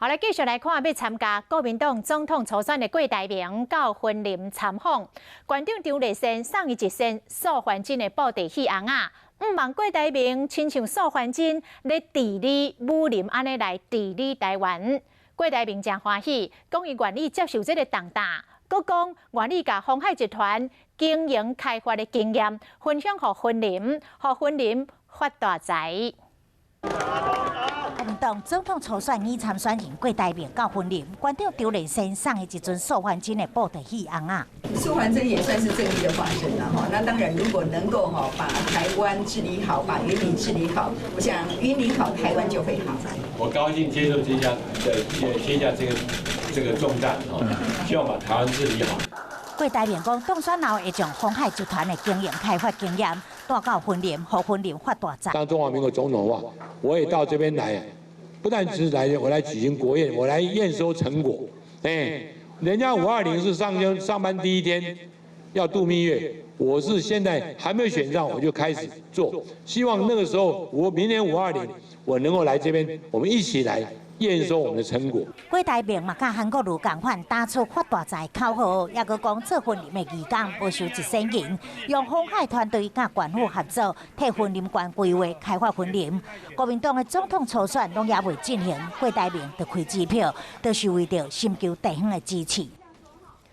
好來，繼續來看欲參加國民黨總統初選的郭台銘到雲林參訪，縣長張麗善送伊一身素還真的布袋戲尪仔，向望郭台銘親像素還真咧治理武林按呢來治理台灣。郭台銘誠歡喜，講伊願意接受這个重擔，閣講願意共鴻海集團經營開發的經驗分享予雲林，予雲林發大財。國民黨總統初選擬參選人郭台銘到雲林，縣長張麗善送伊一尊素還真的布袋戲尪仔。素還真也算是正義的化身了哈。那當然，如果能夠哈把台灣治理好，把雲林治理好，我想雲林好，台灣就會好。我高興接受這下的接接下這個重擔哦，希望把台灣治理好。郭台銘講，當選後會將鴻海集團的經營開發經驗帶到雲林，予雲林發大財。當中華民國總統的話，我也到這邊來，不但只是來，我來舉行國宴，我來驗收成果。哎，人家520是上班第一天要度蜜月，我是現在還沒有選上，我就開始做，希望那個時候我明年五二零，我能夠來這邊，我們一起來驗收我們的成果。郭台銘嘛，佮韓國瑜仝款打出發大財口號，抑閣講做雲林的義工無收一仙銀，用鴻海團隊佮縣府合作，替雲林縣規劃開發雲林。國民黨的總統初選攏猶未進行，郭台銘就開支票，就是為著尋求地方的支持。